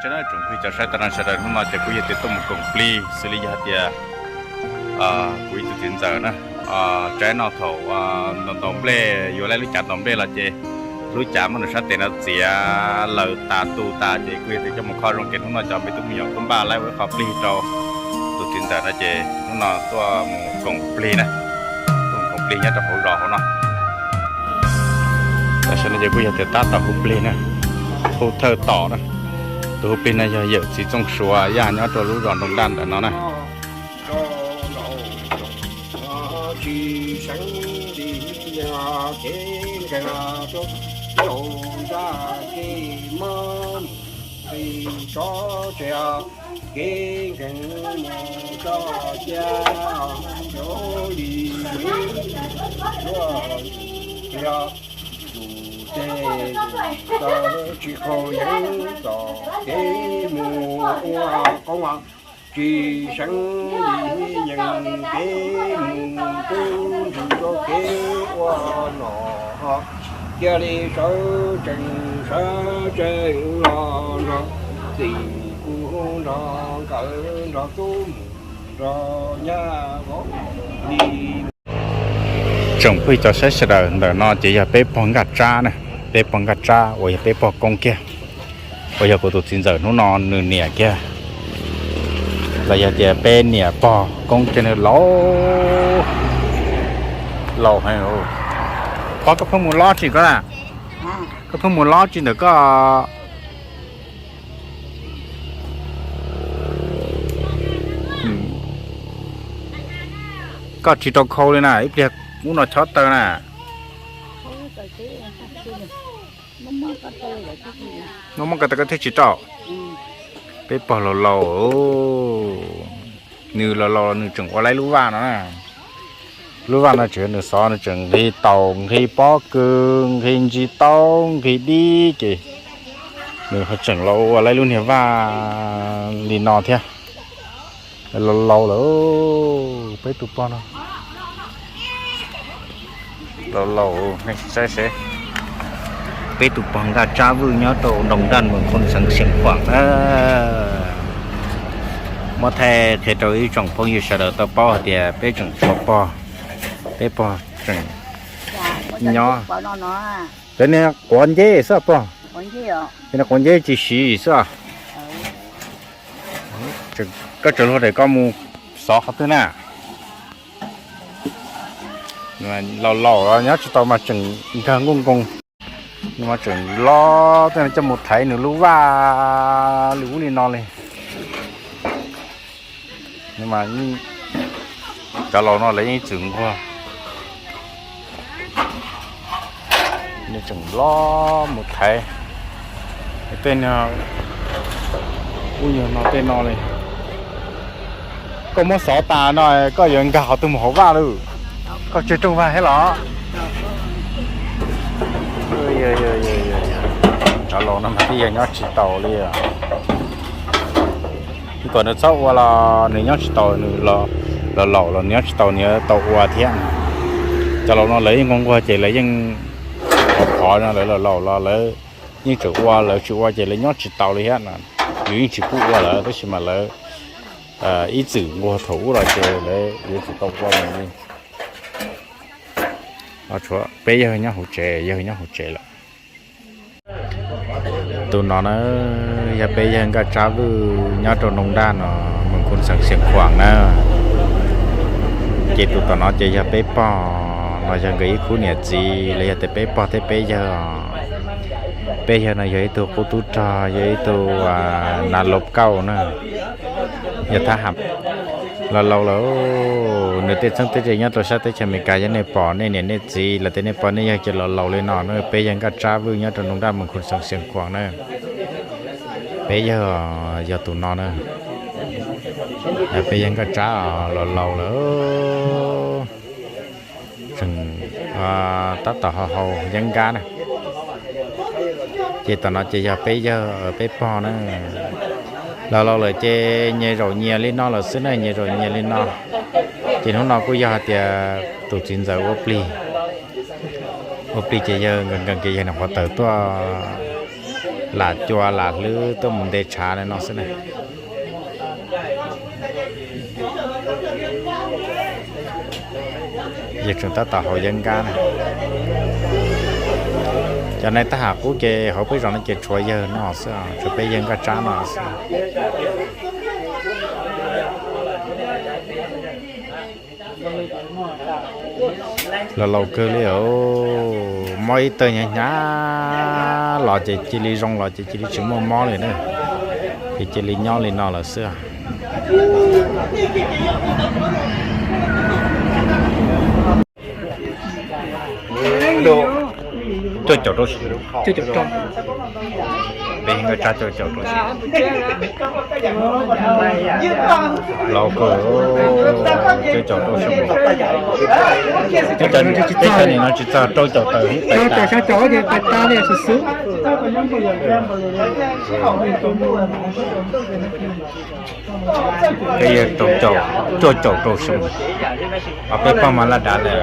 Tsoom phooj ywg cov saib tas no sawv daws, hnub no ces kuj yog tias tuaj mus koom plig xws li yog tias kuv ib tug txiv ntxawm na, tsaib no thaum ntaus nplej, yuav laib lub cav ntaus nplej los ces lub cav muab nws sab tes no txiav laws tas tu tas ces kuj yog tias coj mus kho zoo ces hnub no cov me tub me nyuam kuj npaj laib ua ib qho plig rau tus txiv ntxawm no ces hnub no tuaj mus koom plig na, tuaj mus koom plig nyob rau hauv zos hauv no. Tam sim no ces kuj yog tias tab tom hu plig na, hu thawj tom na. Tus hu plig no yog yawm txiv Txooj Suav Yaj nyob rau lub zos Nroog Daj ntawm no na. Tsis khaus yeeb txom kev mus ua qoob, tsis seev li yees kev mus tub ntsuj rau kev ua nom, cia li sawv tsees sawv tsees los nrog txim kuv nrog nkawd nrog tub mus nrog nyab vauv li. Tsoom phooj ywg cov saib sawv daws, ntawm no ces yog peb pog Nkaj Tsab na, peb pog Nkaj Tsab uas yog peb pog koob kiag, uas yog kuv tus txiv ntxawm hnub no nws niam kiag, los yog tias peb niam pog koob kiag, nws laus laus heev. Pog, koj pheej mus lob tsi koj na? Koj pheej mus lob tsi ntawm koj? Koj tsis rau khau li na, ib pliag ub no chob taw na. Muab muab ko taw koj thiaj tsis rau. Peb pog laus laus, nws laus laus nws tseem ua laib lub vaj no na. Lub vaj no tseem nws xov, nws tseem nqhis taum nqhis pob kws nqhis ntsis taub nqhis dib ces nws ho tseem los ua laib lub niag vaj li no thiab. Laus laus lawm, peb tus pog no laus laus, saib seb. Peb tus pog Nkaj Tsab Vwj nyob rau Nroog Daj, Moos Khoo, xeev Xeev Khuam na. Muab thaij qhia rau ib tsoom phooj ywg sawv daws tau paub hais tias peb tseem tshuav pog, peb pog tseem nyob. Cov niag quav nceb xwb pog, cov niag quav nceb tsis siv xwb. Koj tseem luag daim koj mus xov qhov twg na? Laus laus los nyob tsis tau mas tseem nkag nkuj nkoos, nws mas tseem loj tej no coj mus thaiv nws lub vaj li ub li no li. Cov laus no lawv yeej ib txwm nquag, nws tseem loj mus thaiv tej no, ub nyuag no tej no li. Koj muab xov tas no koj yuav nkag qhov twg mus hauv vaj lawm? Koj tseg rooj vag thiab los? Cov laus no mas twb yog nyob tsis taus li. Kom nws txhob ua los nws nyob tsis taus, nws laus laus los nws nyob tsis taus, nws yuav tau ua thiab. Cov laus no lawv yeej nquag nquag ces lawv yeej qhov qhov no, lawv laus laus los lawv yeej tseem ua, lawv tsis ua ces lawv nyob tsis taus li thiab. Yus yeej tsis pub ua lawv tab sis mas lawv ib txwm nquag thaum ub los ces lawv yuav tsum tau ua mus li. Peb yawg nyob hauv tsev, yawg nyob hauv tsev lawm. Tus no na yog peb yawg Nkaj Tsab Vwj nyob rau Nroog Daj no, Moos Khoo, xeev Xeev Khuam na. Ces tus tom no ces yog peb pog, no yog nkawd ib khub niam txiv los yog tias peb pog thiab peb yawg os. Peb yawg no yog ib tug qub tub rog, yog ib tug nav laus kauj na, yog thab ham. Laus laus lawm, nws tej txheeb tej ze nyob rau sab teb chaws Amelikas yog nej pog nej niam nej txiv los tias nej pog nej yawg ces laus laus li no na. Peb yawg Nkaj Tsab Vwj nyob rau Nroog Daj, Moos Khoo, xeev Xeev Khuam na. Peb yawg yog tus no na. Peb yawg Nkaj Tsab laus laus lawm, tseem tab tom haus haus yeeb nkab na. Ces tom no ces yog peb yawg peb pog na. Laus laus lawm ces nyias zaum nyias li no lawm xwb na, nyias zaum nyias li no. Ces hnub no kuj yog hais tias tus txiv ntxawm ua plig, ua plig ces yawg nkees nkees ces yawg nyuam qhuav tawm tuaj Lam cua lam hlwb tuaj mus nte tshav li no xwb na. Yawg tseem tab tom haus yeeb nkab na. Cov neeg tab ham qub ces hauv peb zos no ces tshuav yawg no xwb, tshuav peb yawg nkaj tsab no xwb. Laus laus kawg li, mob ib tawg hnyav hnyav los ces cia li zoo los ces cia li tsis muaj mob li na. Ces cia li nyob li no lawm xwb. Cuaj caum rau xyoo. Peb nkaj tsab cuaj caum rau xyoo. Laus kawg, cuaj caum rau xyoo. Teb chaws nim no tsis txog rau caum tawm. Peb yawg rau caum, cuaj caum rau xyoo, ho peb pog mas laj dav lawm,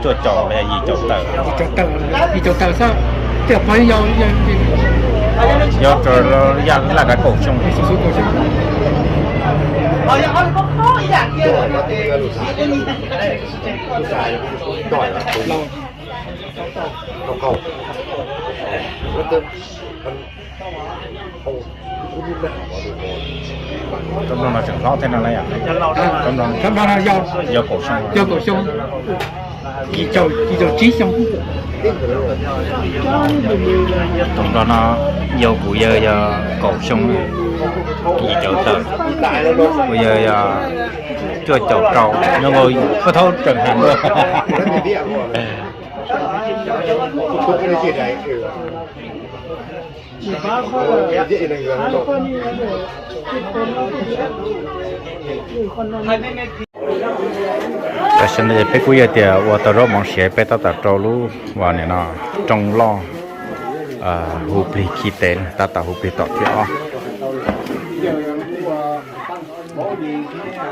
cuaj caum los yim caum tawm. Yim caum tawm xwb, tej pog yau, yau rau yaj laj dav kaum xyoo. Tsob nplog no tseem hlob thiab no lauj yom? Tsob nplog no yau, yau kaum xyoo, yau kaum xyoo, yim caum, yim caum tsib xyoo. Tus nplog no yau kuv yawg yog kaum xyoo, yim caum tawm, kuv yawg yog cuaj caum rau, nyob nkaus pub thaub tseem heev dua. Tam sim no ces peb kuj yog tias ua tau zaub mov siav, peb tab tom rau lub uas nim no rooj loj hu plig khi tes, tab tom hu plig tom thib ob.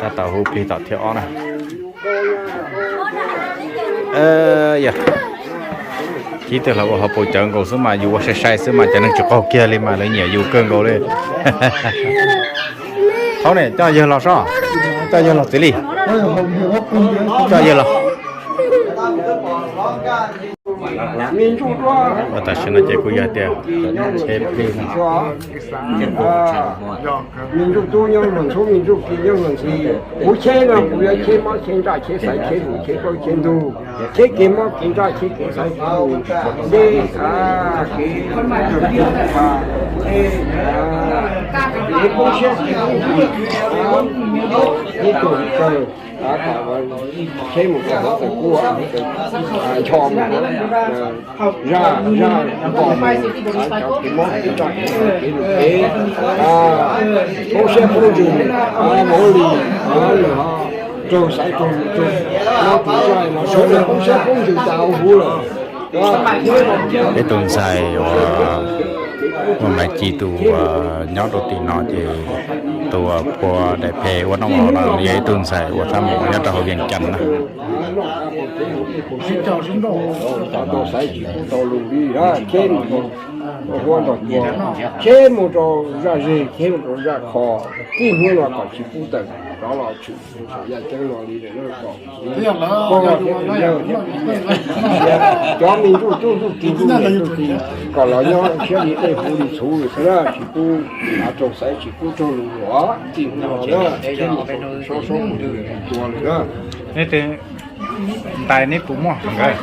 Tab tom hu plig tom thib ob na. Yog, cib tej los ua hauv paus cawv nkaus xwb mas yus ua sai sai xwb mas cov neeg tsis qaug kiag li mas lawv nyiam yus kawg nkaus li. Thaub ne, coj yawg los sob, coj yawg los txiv li, coj yawg los. Tam sim no ces kuj yog tias me ntsuj tub nyob luag ntxhub, me ntsuj ki nyob luag ntxhi. Kuv cheb no kuv yuav cheb mob cheb ntsaj cheb xaiv cheb lus cheb plaub cheb ntug, cheb kev mob kev ntsaj cheb kev xaiv kev lus, dej kev kev koob siab kev koob ntsws, kev tug kawg, cheb mus rau hauv tawm kuaj, ncho mus zaj zaj npog mus, cov kev mob kev ntsaj kev lus kev koob siab koob ntsws, mus li, lwm ho raug xaiv raug lus raug mob raug ntsaj los sawv daws koob siab koob ntsws tas huv lawm. Peb tus ntxhais uas muaj Maiv Ci tus uas nyob rau tim no ces tus uas phua daim phem ua noj los no yog ib tug ntxhais uas thab mus nyob rau hauv Vias Cas na. Xaiv tsis pub tau lus li, cheb mus rau hua nrog tua, cheb mus rau zaj zeg, cheb mus rau zaj kho, txij hnub no kom tsis pub tawm rov los tshwm yaj ceeb no li lawm. Koj thiab tus yawg thiab kuv niam, cov me ntsuj tub ntsuj ki ntsuj niam ntsuj txiv kom los nyob siab li tej huv li txhuv xwb na, tsis pub raug xaiv tsis pub raug lus los txij hnub no na, cheb mus rau sob sob mus rau tua lawm na. Neb tes ntais neb puas muaj nkawd?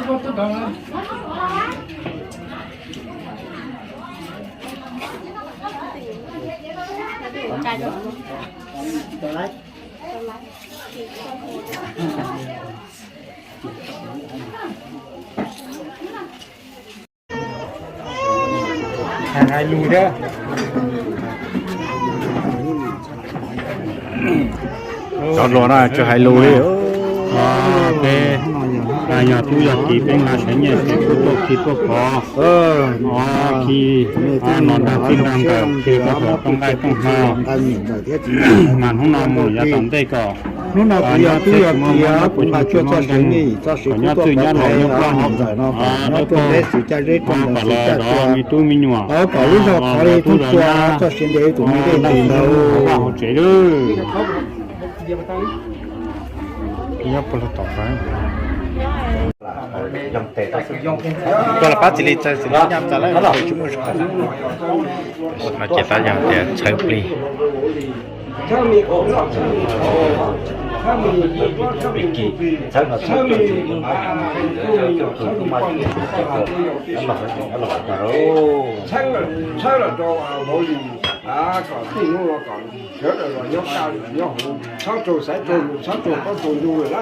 Hais lus thiab. Cov hluas no tsis hais lus li. Peb yog tub yog kiv peb nqa siab nyiaj siab kub tuaj khi tuaj kov, khi no nrog txij nrog nkawm khi tuaj hluas tooj nqaij tooj hno. Mas hnub no mus yav tom ntej kom hnub no kuv yog tub yog kiv kuv nqa tuaj txoj siab nyiaj txoj siab kub tuaj kov nyob pem no, nyob tuaj peb xwm caj zeb rooj ntawm xwm caj tua, me tub me nyuam, kom lub zog qhov li tub tua txoj siab ntev tus me dej ntev ntawd hauv tsev lawm. Nyob puag tom, koj los pab txiv Lis txawb txiv Lis nyaj txawv lawm, tsis muaj zog. No ces tab yog tias txhawb plig. Txhawb los rau hauv li, kom txij hnub no kom sawv daws los nyob kaj nyob huv, txhob raug xaiv raug lus, txhob raug qaub raug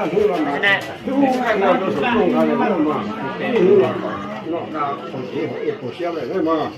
ntuj lawm na. Hnub no mas hnub no rau saum rooj nqa lawm na mas, ib hnub no kom noj qab txog kev haum ej puas siab lawm na mas.